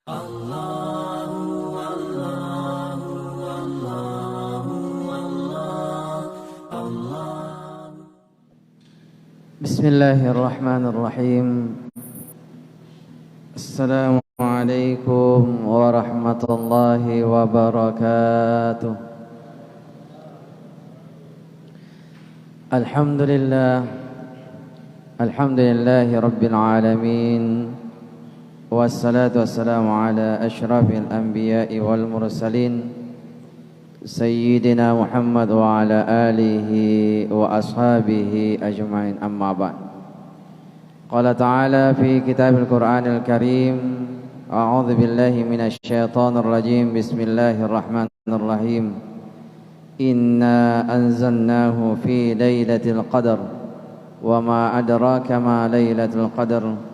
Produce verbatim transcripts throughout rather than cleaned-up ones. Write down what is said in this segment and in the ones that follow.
Bismillahirrahmanirrahim. Assalamualaikum warahmatullahi wabarakatuh. Alhamdulillah. Alhamdulillahi rabbil alamin. Wassalatu wassalamu ala asyrafil anbiya'i wal mursalin, Sayyidina Muhammad wa ala alihi wa ashabihi ajma'in, amma ba'd. Qala ta'ala fi kitabil Qur'anil Karim, a'udzu billahi minasy syaithanir rajim. Bismillahirrahmanirrahim. Inna anzalnahu fi lailatul qadar. Wa ma adraka ma lailatul qadar.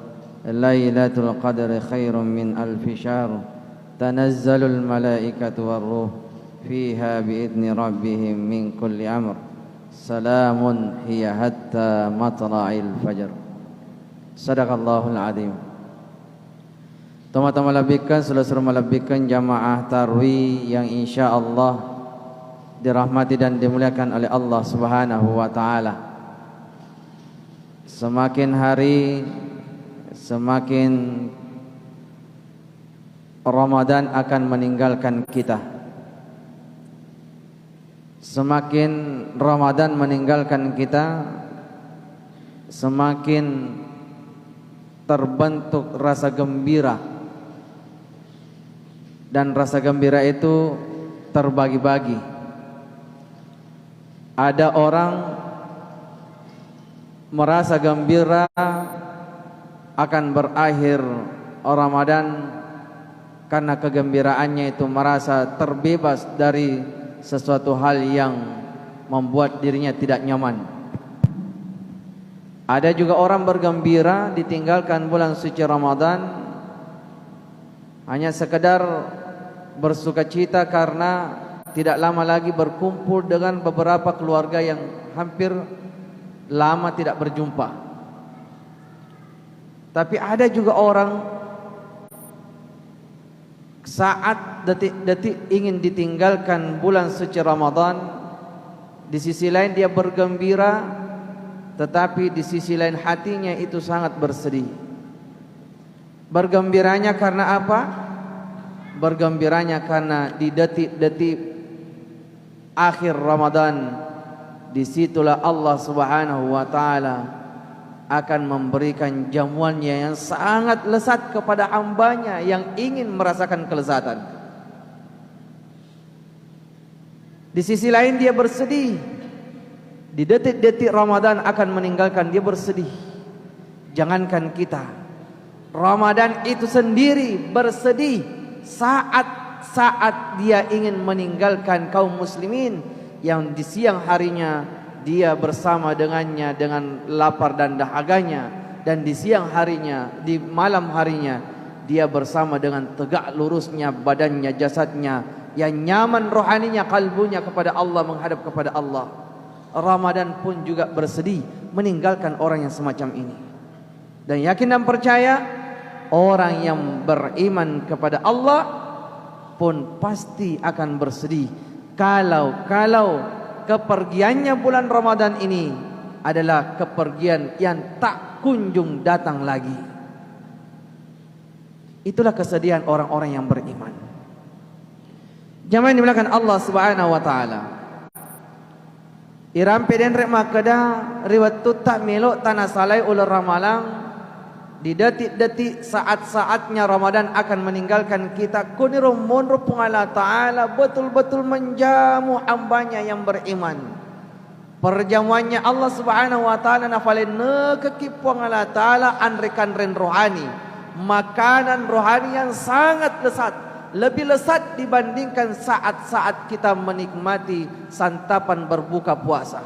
Lailatul qadri khairum min alfi syahr. Tanazzalul malaikatu war ruh fiha bi idzni rabbihim min kulli amr. Salamun hiya hatta matla'il fajr. Sadaqallahul azim. Tomatoa malebbikkeng, sulo-sulo malebbikkeng jamaah tarwi yang insya Allah dirahmati dan dimuliakan oleh Allah Subhanahu wa Ta'ala. Semakin hari, semakin Ramadan akan meninggalkan kita. Semakin Ramadan meninggalkan kita, semakin terbentuk rasa gembira. Dan rasa gembira itu terbagi-bagi. Ada orang merasa gembira akan berakhir Ramadan karena kegembiraannya itu merasa terbebas dari sesuatu hal yang membuat dirinya tidak nyaman. Ada juga orang bergembira ditinggalkan bulan suci Ramadan, hanya sekedar bersukacita karena tidak lama lagi berkumpul dengan beberapa keluarga yang hampir lama tidak berjumpa. Tapi ada juga orang saat detik-detik ingin ditinggalkan bulan suci Ramadan, di sisi lain dia bergembira, tetapi di sisi lain hatinya itu sangat bersedih. Bergembiranya karena apa? Bergembiranya karena di detik-detik akhir Ramadan, disitulah Allah Subhanahu wa Ta'ala akan memberikan jamuannya yang sangat lezat kepada hambanya yang ingin merasakan kelezatan. Di sisi lain, dia bersedih. Di detik-detik Ramadan akan meninggalkan, dia bersedih. Jangankan kita, Ramadan itu sendiri bersedih saat-saat dia ingin meninggalkan kaum muslimin yang di siang harinya dia bersama dengannya dengan lapar dan dahaganya, dan di siang harinya, di malam harinya, dia bersama dengan tegak lurusnya badannya, jasadnya, yang nyaman rohaninya, kalbunya kepada Allah, menghadap kepada Allah. Ramadan pun juga bersedih meninggalkan orang yang semacam ini. Dan yakin dan percaya, orang yang beriman kepada Allah pun pasti akan bersedih kalau-kalau kepergiannya bulan Ramadan ini adalah kepergian yang tak kunjung datang lagi. Itulah kesedihan orang-orang yang beriman. Jamaah yang dimuliakan Allah Subhanahu wa Ta'ala. Irampe denre makkeda, ri wettutta melo tanasalai uleng ramalang, di detik-detik, saat-saatnya Ramadan akan meninggalkan kita, kuniro monro Puang Allah Ta'ala betul-betul menjamu hambanya yang beriman. Perjamuannya Allah Subhanahu wa Ta'ala nafalennekekki Puang Allah Ta'ala anre-kanreng rohani, makanan rohani yang sangat lezat, lebih lezat dibandingkan saat-saat kita menikmati santapan berbuka puasa.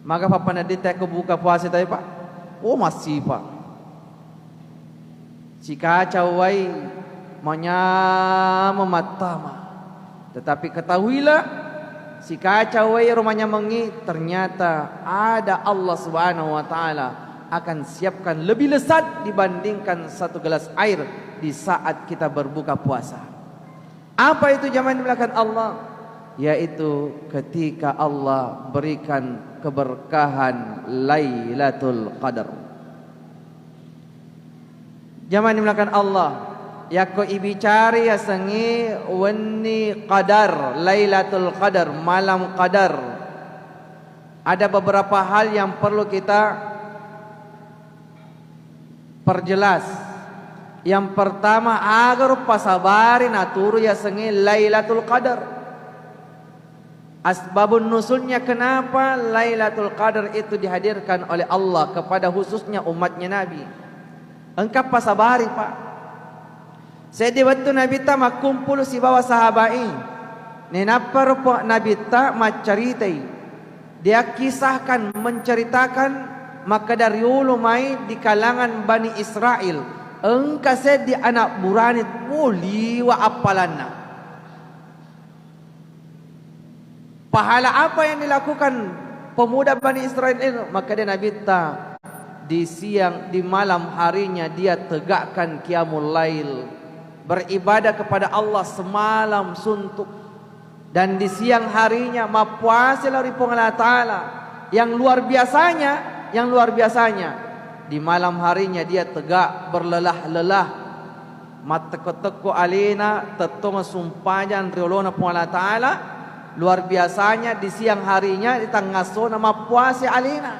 Maka pappanedditta ko buka puasa tadi, Pak? Oh, masih, Pak. Sikaca wai manyameng mattama. Tetapi ketahuilah, sikaca wai ro manyamengngi, ternyata ada Allah Subhanahu wa Ta'ala akan siapkan lebih lezat dibandingkan satu gelas air di saat kita berbuka puasa. Apa itu, jamaah yang dimuliakan Allah? Yaitu ketika Allah berikan keberkahan Lailatul Qadar. Jamaah yang dimuliakan Allah, yakko ibicari yasengnge wenni Qadar, Lailatul Qadar, malam Qadar, ada beberapa hal yang perlu kita perjelas. Yang pertama, agaro pasabari naturu yasengnge Lailatul Qadar. Asbabun nuzulnya, kenapa Lailatul Qadar itu dihadirkan oleh Allah kepada khususnya umatnya Nabi. Engka pasabari, Pak. Seddi wettu Nabitta makkumpulu sibawa sahabai. Nainapparo Nabitta maccaritai. Dia kisahkan, menceritakan makkeda riolo mai di kalangan Bani Israel, engka seddi anak burane, wo, liwa appalanna. Pahala apa yang dilakukan pemuda Bani Israel itu? Makkeda Nabitta, di siang, di malam harinya dia tegakkan qiyamul lail, beribadah kepada Allah semalam suntuk. Dan di siang harinya mappuasa lao ri Puang Allah Ta'ala. Yang luar biasanya, yang luar biasanya, di malam harinya dia tegak berlelah-lelah, mattekko-tekko alena, tettong sumpajang ri olona Puang Allah Ta'ala. Luar biasanya di siang harinya, di tangassona mappuasa alena.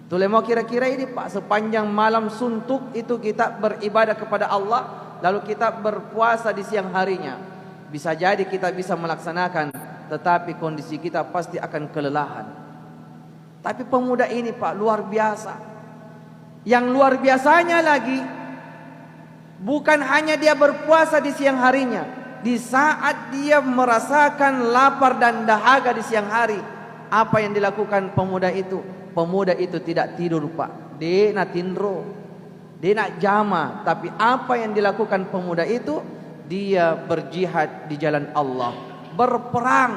Tulemo kira-kira ini, Pak, sepanjang malam suntuk itu kita beribadah kepada Allah, lalu kita berpuasa di siang harinya. Bisa jadi kita bisa melaksanakan, tetapi kondisi kita pasti akan kelelahan. Tapi pemuda ini, Pak, luar biasa. Yang luar biasanya lagi, bukan hanya dia berpuasa di siang harinya, di saat dia merasakan lapar dan dahaga di siang hari, apa yang dilakukan pemuda itu? Pemuda itu tidak tidur, Pak. De' natinro, de' najama, tapi apa yang dilakukan pemuda itu? Dia berjihad di jalan Allah, berperang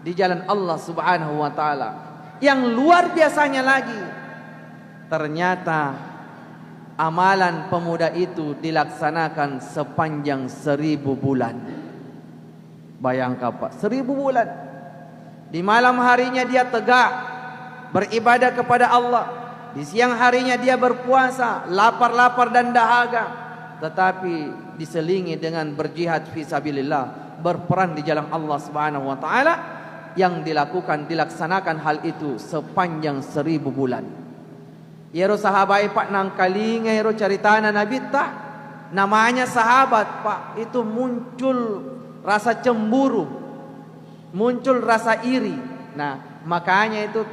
di jalan Allah Subhanahu wa Ta'ala. Yang luar biasanya lagi, ternyata amalan pemuda itu dilaksanakan sepanjang seribu bulan. Bayangkan, Pak, seribu bulan. Di malam harinya dia tegak beribadah kepada Allah. Di siang harinya dia berpuasa, lapar-lapar dan dahaga. Tetapi diselingi dengan berjihad fi sabilillah, berperang di jalan Allah Subhanahu wa Ta'ala, yang dilakukan, dilaksanakan hal itu sepanjang seribu bulan. Iyaro sahabae, Pak, nangkalinga ero caritana Nabitta, namanya sahabat, Pak, itu muncul rasa cemburu, muncul rasa iri. Nah, makanya itu,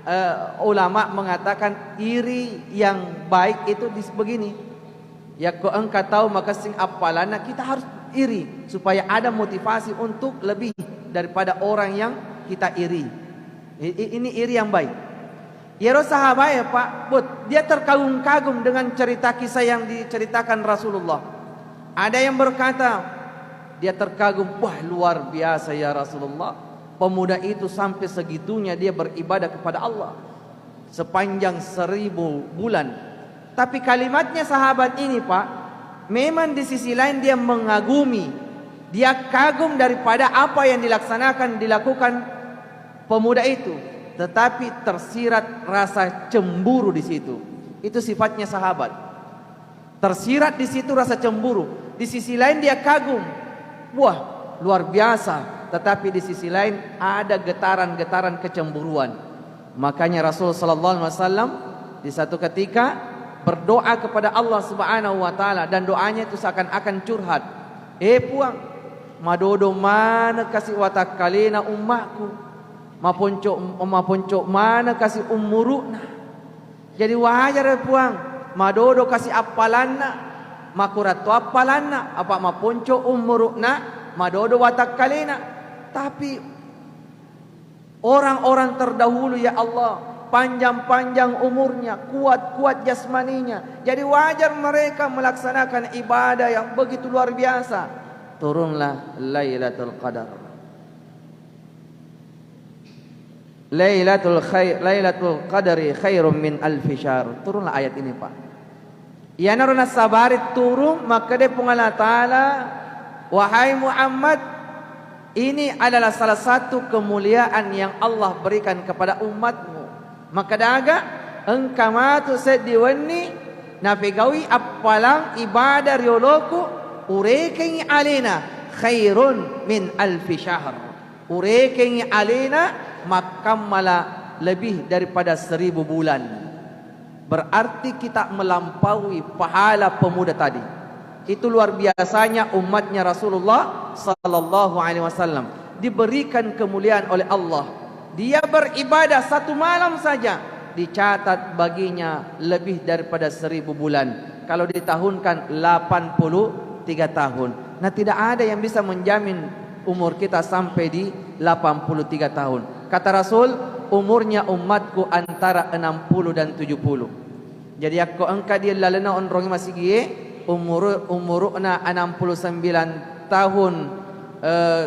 eh, ulama mengatakan iri yang baik itu dis-, begini. Yakko engka tau makessing appalanna, kita harus iri supaya ada motivasi untuk lebih daripada orang yang kita iri. I-, i-, ini iri yang baik. Iyaro sahabat ya, Pak, but, dia terkagum-kagum dengan cerita kisah yang diceritakan Rasulullah. Ada yang berkata, dia terkagum, "Wah, luar biasa ya Rasulullah. Pemuda itu sampai segitunya dia beribadah kepada Allah sepanjang seribu bulan." Tapi kalimatnya sahabat ini, Pak, memang di sisi lain dia mengagumi, dia kagum daripada apa yang dilaksanakan, dilakukan pemuda itu, tetapi tersirat rasa cemburu di situ. Itu sifatnya sahabat. Tersirat di situ rasa cemburu. Di sisi lain dia kagum. Wah, luar biasa. Tetapi di sisi lain ada getaran-getaran kecemburuan. Makanya Rasul sallallahu alaihi wasallam di satu ketika berdoa kepada Allah Subhanahu wa Ta'ala, dan doanya itu seakan-akan curhat. "Eh Puang, madodo maneng kasi watakkalena ummaku. Maponco, maponco maneng kasi umuru'na. Jadi wajar ya Puang, madodo kasi appalanna, makuratto appalanna, apa maponco umuru'na, madodo watakkalena. Tapi orang-orang terdahulu, ya Allah, panjang-panjang umurnya, kuat-kuat jasmaninya. Jadi wajar mereka melaksanakan ibadah yang begitu luar biasa." Turunlah Lailatul Qadar. Lailatul khair, Lailatul Qadri khairum min alfi syahr. Turunlah ayat ini, Pak. Iyanaro nassabari turun, makkeda Puang Allah Ta'ala, "Wahai Muhammad, ini adalah salah satu kemuliaan yang Allah berikan kepada umatmu." Makkeda aga, "Engka matu seddi wenni napegau'i appalang ibadah rioloku, urekengngi alena, khairun min alfi syahr." Urekengngi alena makkammala lebih daripada seribu bulan. Berarti kita melampaui pahala pemuda tadi. Itu luar biasanya umatnya Rasulullah sallallahu alaihi wasallam. Diberikan kemuliaan oleh Allah. Dia beribadah satu malam saja, dicatat baginya lebih daripada seribu bulan. Kalau ditahunkan, delapan puluh tiga tahun. Nah, tidak ada yang bisa menjamin umur kita sampai di delapan puluh tiga tahun. Kata Rasul, "Umurnya umatku antara enam puluh dan tujuh puluh." Jadi, yakko engka di lalenna onrong masigie, umuru-, umuru'na enam puluh sembilan tahun, eh,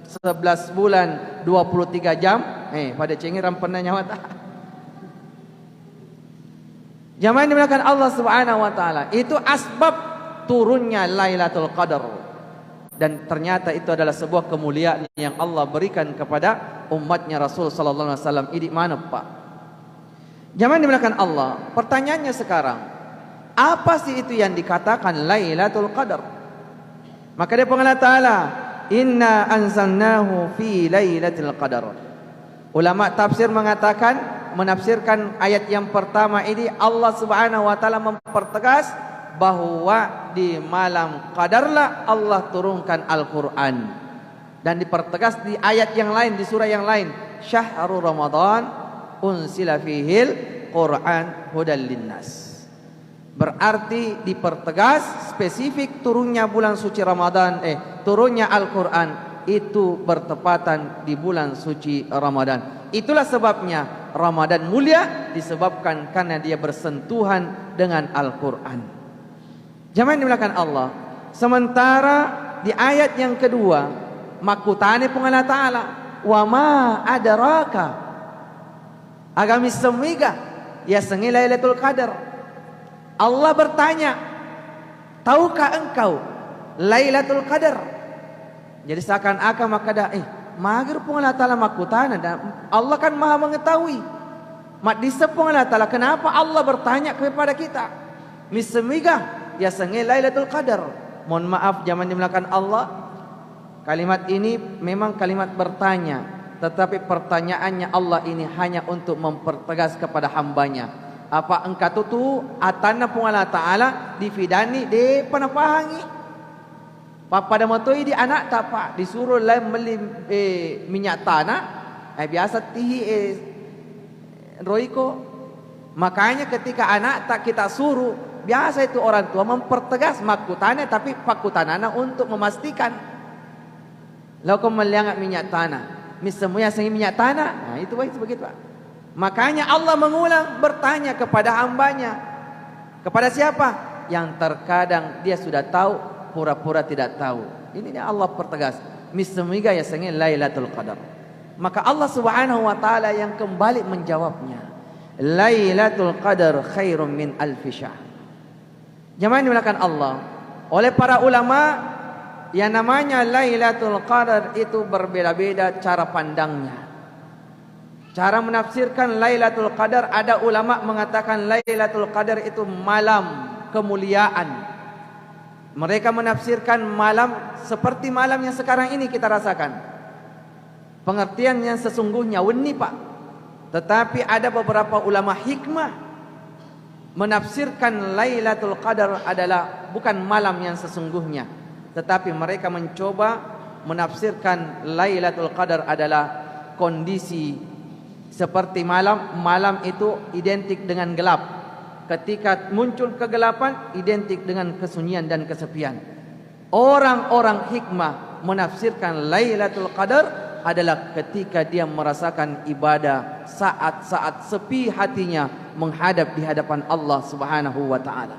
sebelas bulan, dua puluh tiga jam, eh, pada cengi rampenna nyawata. Jamaah yang dimuliakan Allah Subhanahu wa Ta'ala, itu asbab turunnya Lailatul Qadar. Dan ternyata itu adalah sebuah kemuliaan yang Allah berikan kepada umatnya Rasul sallallahu alaihi wasallam. Idi maneng, Pak. Jamaah yang dimuliakan Allah, pertanyaannya sekarang, apa sih itu yang dikatakan Lailatul Qadar? Maka dia Puang Allah Ta'ala, "Inna anzalnahu fi lailatul qadar." Ulama tafsir mengatakan, menafsirkan ayat yang pertama ini, Allah Subhanahu wa Ta'ala mempertegas bahwa di malam qadarlah Allah turunkan Al-Quran. Dan dipertegas di ayat yang lain, di surah yang lain, "Syahru Ramadan unsila fihil Quran hudal linnas." Berarti dipertegas spesifik turunnya bulan suci Ramadan, eh, turunnya Al-Quran itu bertepatan di bulan suci Ramadan. Itulah sebabnya Ramadan mulia, disebabkan karena dia bersentuhan dengan Al-Quran. Jamaah yang dimuliakan Allah, sementara di ayat yang kedua, makkutana Puang Allah Ta'ala, "Wa ma adraka." Aga misseng muiga yasengnge Lailatul Qadar? Allah bertanya, "Tahukah engkau Lailatul Qadar?" Jadi seakan-akan makkeda, "Eh, magero Puang Allah Ta'ala makkutana?" Dan Allah kan Maha Mengetahui. Maddisseng Puang Allah Ta'ala, kenapa Allah bertanya kepada kita? Misseng muiga yasengnge Lailatul Qadar? Mohon maaf, jamaah yang dimuliakan Allah, kalimat ini memang kalimat bertanya, tetapi pertanyaannya Allah ini hanya untuk mempertegas kepada hambanya. Apa engka tu, tu atanna Puang Allah Ta'ala difidanni, depa napahangi. Pappada matoi di anakta, Pak, disuruh lain melli, eh, minyak tanah, eh, biasa tihi, eh, roiko. Makanya ketika anakta kita suruh, biasa itu orang tua mempertegas makkutana, tapi pakkutanana untuk memastikan. Laoko mellianga minyak tanah. Misseng muiga yasengnge minyak tanah? Nah, itu baik begitu, Pak. Makanya Allah mengulang bertanya kepada hambanya. Kepada siapa? Yang terkadang dia sudah tahu, pura-pura tidak tahu. Ini dia Allah pertegas. Misseng muiga yasengnge Lailatul Qadar? Maka Allah Subhanahu wa Ta'ala yang kembali menjawabnya. Lailatul Qadar khairum min alfi syahr. Jamaah yang dimuliakan Allah, oleh para ulama, yang namanya Lailatul Qadar itu berbeda-beda cara pandangnya. Cara menafsirkan Lailatul Qadar, ada ulama mengatakan Lailatul Qadar itu malam kemuliaan. Mereka menafsirkan malam seperti malam yang sekarang ini kita rasakan. Pengertian yang sesungguhnya wenni, Pak. Tetapi ada beberapa ulama hikmah menafsirkan Lailatul Qadar adalah bukan malam yang sesungguhnya, tetapi mereka mencoba menafsirkan Lailatul Qadar adalah kondisi seperti malam. Malam itu identik dengan gelap. Ketika muncul kegelapan, identik dengan kesunyian dan kesepian. Orang-orang hikmah menafsirkan Lailatul Qadar adalah ketika dia merasakan ibadah saat-saat sepi hatinya menghadap di hadapan Allah Subhanahu wa Ta'ala.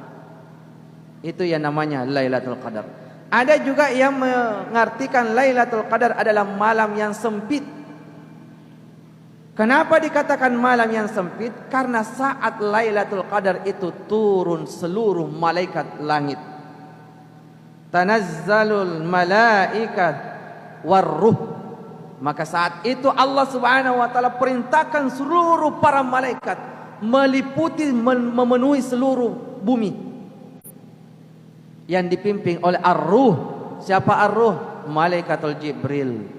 Itu yang namanya Lailatul Qadar. Ada juga yang mengartikan Lailatul Qadar adalah malam yang sempit. Kenapa dikatakan malam yang sempit? Karena saat Lailatul Qadar itu turun seluruh malaikat langit. Tanazzalul malaikat warruh. Maka saat itu Allah Subhanahu wa Ta'ala perintahkan seluruh para malaikat meliputi, men-, memenuhi seluruh bumi yang dipimpin oleh Ar-Ruh. Siapa Ar-Ruh? Malaikatul Jibril.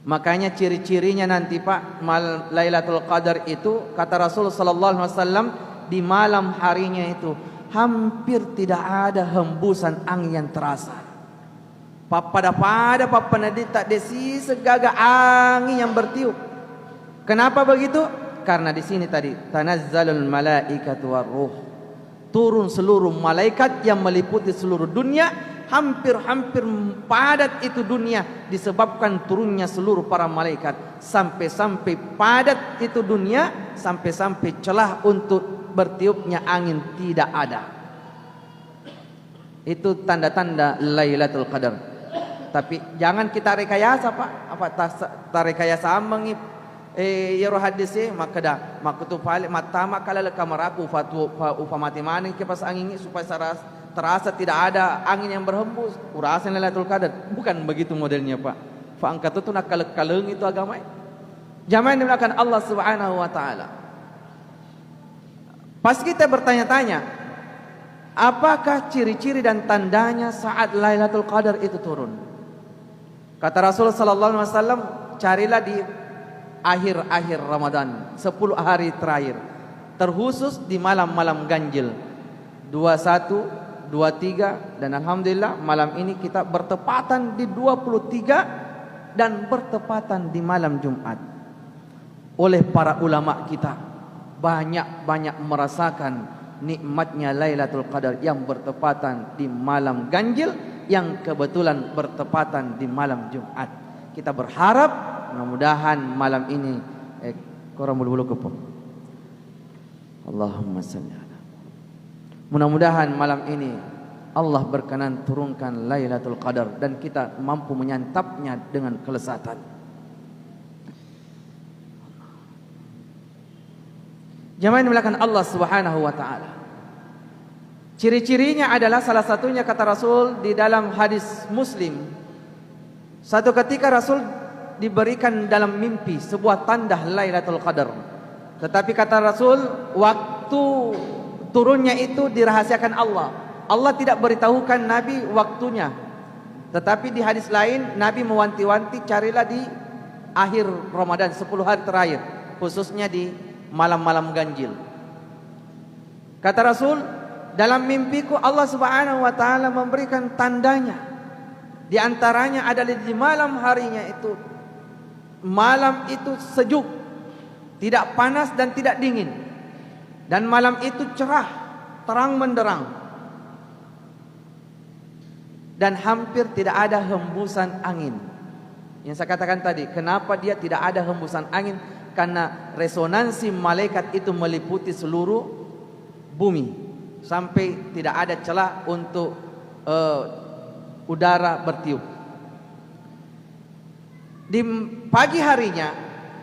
Makanya ciri-cirinya nanti, Pak, mal-, Lailatul Qadar itu, kata Rasul sallallahu alaihi wasallam, di malam harinya itu hampir tidak ada hembusan angin yang terasa. Pappada-pada, pappaneddi, tak desi segaga angin yang bertiup. Kenapa begitu? Karena di sini tadi, tanazzalul malaikatu warruh. Turun seluruh malaikat yang meliputi seluruh dunia, hampir-hampir padat itu dunia disebabkan turunnya seluruh para malaikat. Sampai-sampai padat itu dunia, sampai-sampai celah untuk bertiupnya angin tidak ada. Itu tanda-tanda Lailatul Qadar. Tapi jangan kita rekayasa, Pak. Apa tas-, tarekayasa ammengi, eh, iyaro hadis e, makkeda, makkutu pale mattama kalale kamaraku, ufa-, ufa-, ufa mati maneng kipas angingi supaya saras-, terasa tidak ada angin yang berhembus. Uraseng Lailatul Qadar. Bukan begitu modelnya, Pak. Fa engka tu nakkaleng-kalengi tu agama e. Jamaah yang dimuliakan Allah Subhanahu wa Ta'ala. Pas kita bertanya-tanya, apakah ciri-ciri dan tandanya saat Lailatul Qadar itu turun? Kata Rasul sallallahu alaihi wasallam, carilah di akhir-akhir Ramadan, sepuluh hari terakhir, terkhusus di malam-malam ganjil, dua satu, dua tiga, dan alhamdulillah malam ini kita bertepatan di dua puluh tiga dan bertepatan di malam Jumat. Oleh para ulama kita, banyak-banyak merasakan nikmatnya Lailatul Qadar yang bertepatan di malam ganjil, yang kebetulan bertepatan di malam Jumat. Kita berharap mudah-mudahan malam ini, eh, korang bulu-bulu kepo. Allahumma salli ala. Mudah-mudahan malam ini Allah berkenan turunkan Lailatul Qadar dan kita mampu menyantapnya dengan kelezatan. Jamaah yang dimuliakan Allah Subhanahu wa Ta'ala. Ciri-cirinya adalah salah satunya kata Rasul di dalam hadis Muslim, satu ketika Rasul diberikan dalam mimpi sebuah tanda Lailatul Qadar. Tetapi kata Rasul, waktu turunnya itu dirahasiakan Allah. Allah tidak beritahukan Nabi waktunya. Tetapi di hadis lain, Nabi mewanti-wanti, carilah di akhir Ramadan, sepuluh hari terakhir, khususnya di malam-malam ganjil. Kata Rasul, dalam mimpiku Allah Subhanahu wa Ta'ala memberikan tandanya. Di antaranya adalah di malam harinya itu, malam itu sejuk, tidak panas dan tidak dingin. Dan malam itu cerah, terang benderang. Dan hampir tidak ada hembusan angin. Yang saya katakan tadi, kenapa dia tidak ada hembusan angin? Karena resonansi malaikat itu meliputi seluruh bumi, sampai tidak ada celah untuk, eh, udara bertiup. Di pagi harinya,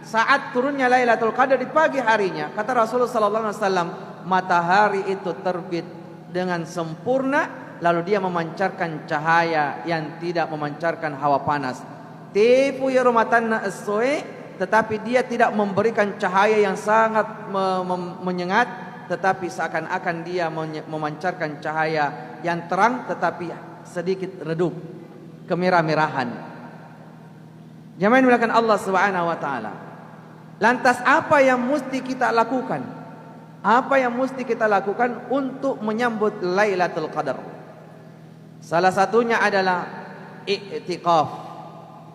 saat turunnya Lailatul Qadar di pagi harinya, kata Rasulullah sallallahu alaihi wasallam, matahari itu terbit dengan sempurna, lalu dia memancarkan cahaya yang tidak memancarkan hawa panas. Tepu iyaro matanna essoe, tetapi dia tidak memberikan cahaya yang sangat me-, mem-, menyengat, tetapi seakan-akan dia menye-, memancarkan cahaya yang terang, tetapi sedikit redup, kemerah-merahan. Jamaah yang dimuliakan Allah Subhanahu wa Ta'ala. Lantas, apa yang mesti kita lakukan? Apa yang mesti kita lakukan untuk menyambut Lailatul Qadar? Salah satunya adalah iktikaf.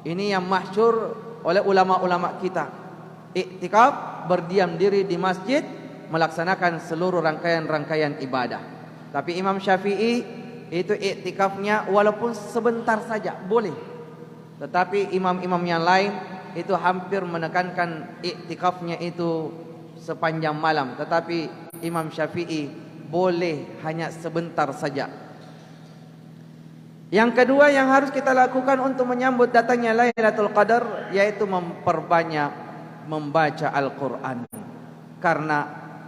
Ini yang masyhur oleh ulama-ulama kita. Iktikaf, berdiam diri di masjid, melaksanakan seluruh rangkaian-rangkaian ibadah. Tapi Imam Syafi'i itu iktikafnya walaupun sebentar saja, boleh. Tetapi imam-imam yang lain itu hampir menekankan iktikafnya itu sepanjang malam. Tetapi Imam Syafi'i boleh hanya sebentar saja. Yang kedua yang harus kita lakukan untuk menyambut datangnya Lailatul Qadar, yaitu memperbanyak membaca Al-Quran. Karena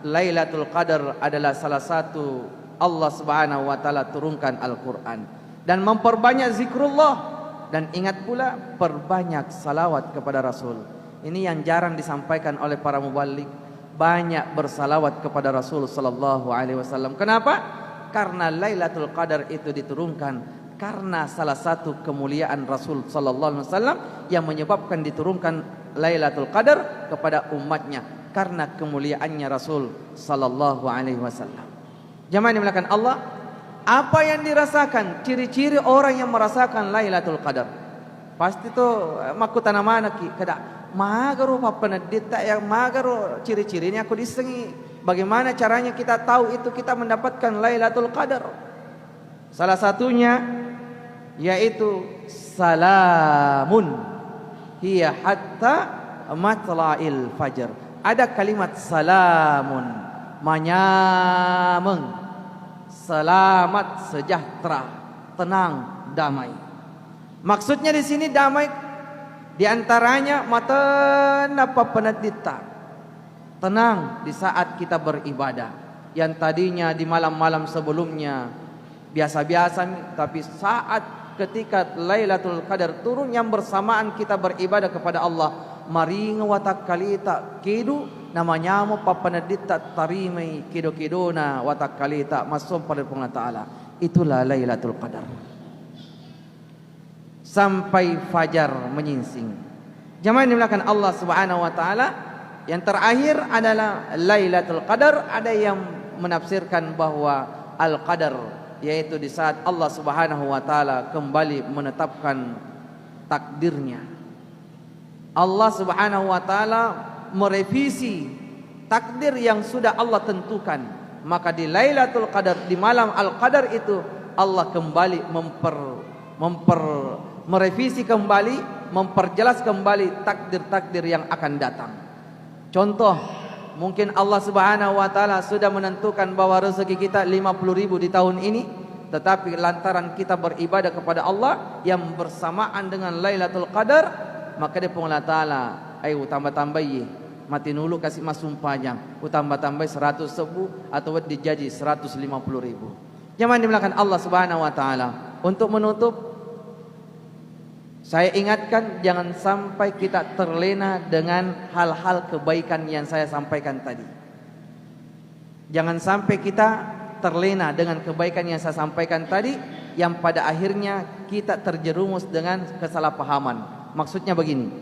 Lailatul Qadar adalah salah satu Allah Subhanahu wa Ta'ala turunkan Al-Quran. Dan memperbanyak zikrullah. Dan ingat pula, perbanyak salawat kepada Rasul. Ini yang jarang disampaikan oleh para muballigh. Banyak bersalawat kepada Rasul sallallahu alaihi wasallam. Kenapa? Karena Lailatul Qadar itu diturunkan karena salah satu kemuliaan Rasul sallallahu alaihi wasallam yang menyebabkan diturunkan Lailatul Qadar kepada umatnya karena kemuliaannya Rasul sallallahu alaihi wasallam. Jamaah yang dimuliakan Allah, apa yang dirasakan, ciri-ciri orang yang merasakan Lailatul Qadar? Pasti to, eh, makkutana manekki, kada, "Magaro pappanedditta, ya, magaro ciri-cirinya, aku diissengi. Bagaimana caranya kita tahu itu kita mendapatkan Lailatul Qadar?" Salah satunya yaitu salamun hiya hatta matla'il fajr. Ada kalimat salamun, manyameng, selamat, sejahtera, tenang, damai. Maksudnya di sini damai di antaranya matenna pappanedditta. Tenang di saat kita beribadah. Yang tadinya di malam-malam sebelumnya biasa-biasa mi, tapi saat ketika Lailatul Qadar turun yang bersamaan kita beribadah kepada Allah, maringa watakkalita kedo, namanyameng pappanedditta, tarimai kedo-kedona watakkalita, massompa ri Puang Allah Ta'ala. Itulah Lailatul Qadar. Sampai fajar menyingsing. Jamaah yang dimuliakan Allah Subhanahu wa Ta'ala, yang terakhir adalah Lailatul Qadar. Ada yang menafsirkan bahwa Al-Qadar, yaitu di saat Allah Subhanahu wa Ta'ala kembali menetapkan takdirnya. Allah Subhanahu wa Ta'ala merevisi takdir yang sudah Allah tentukan. Maka di Lailatul Qadar, di malam Al-Qadar itu, Allah kembali memper-, memper-, merevisi kembali, memperjelas kembali takdir-takdir yang akan datang. Contoh, mungkin Allah Subhanahu wa Ta'ala sudah menentukan bahwa rezeki kita lima puluh ribu di tahun ini, tetapi lantaran kita beribadah kepada Allah yang bersamaan dengan Lailatul Qadar, maka dia Puang Allah Ta'ala, "Ayo, tambah-tambahi, matinulu kasi masumpajang, utambah-tambahi seratus sebbu atau wedding jaji seratus lima puluh ribu." Jamaah dimuliakan Allah Subhanahu wa Ta'ala, untuk menutup, saya ingatkan, jangan sampai kita terlena dengan hal-hal kebaikan yang saya sampaikan tadi. Jangan sampai kita terlena dengan kebaikan yang saya sampaikan tadi, yang pada akhirnya kita terjerumus dengan kesalahpahaman. Maksudnya begini,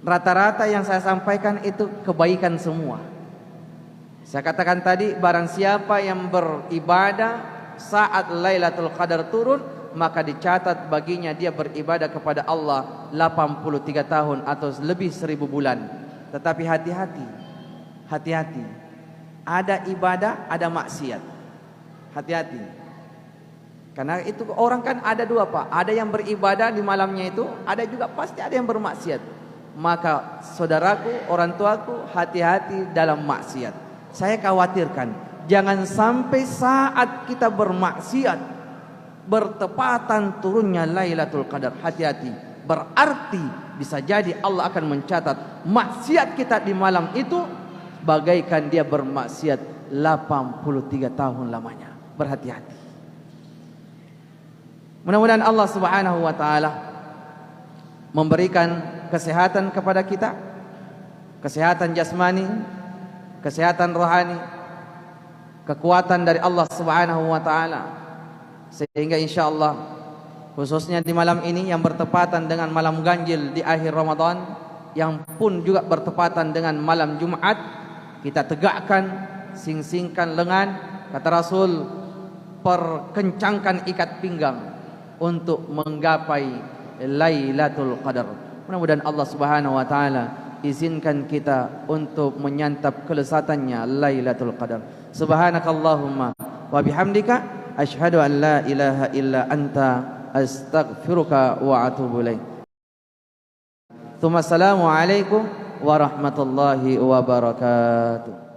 rata-rata yang saya sampaikan itu kebaikan semua. Saya katakan tadi, barang siapa yang beribadah saat Lailatul Qadar turun, maka dicatat baginya dia beribadah kepada Allah delapan puluh tiga tahun atau lebih seribu bulan. Tetapi hati-hati, hati-hati. Ada ibadah, ada maksiat. Hati-hati. Karena itu orang kan ada dua, Pak. Ada yang beribadah di malamnya itu, ada juga pasti ada yang bermaksiat. Maka saudaraku, orang tuaku, hati-hati dalam maksiat. Saya khawatirkan, jangan sampai saat kita bermaksiat, bertepatan turunnya Lailatul Qadar. Hati-hati. Berarti bisa jadi Allah akan mencatat maksiat kita di malam itu bagaikan dia bermaksiat delapan puluh tiga tahun lamanya. Berhati-hati. Mudah-mudahan Allah Subhanahu wa Ta'ala memberikan kesehatan kepada kita, kesehatan jasmani, kesehatan rohani, kekuatan dari Allah Subhanahu wa Ta'ala, sehingga insya Allah, khususnya di malam ini yang bertepatan dengan malam ganjil di akhir Ramadan, yang pun juga bertepatan dengan malam Jumat, kita tegakkan, singsingkan lengan, kata Rasul, perkencangkan ikat pinggang untuk menggapai Lailatul Qadar. Mudah-mudahan Allah Subhanahu wa Ta'ala izinkan kita untuk menyantap kelezatannya Lailatul Qadar. Subhanakallahumma wa bihamdika, asyhadu an la ilaha illa anta, astaghfiruka wa atubu ilaik. Tsumma assalamualaikum warahmatullahi wabarakatuh.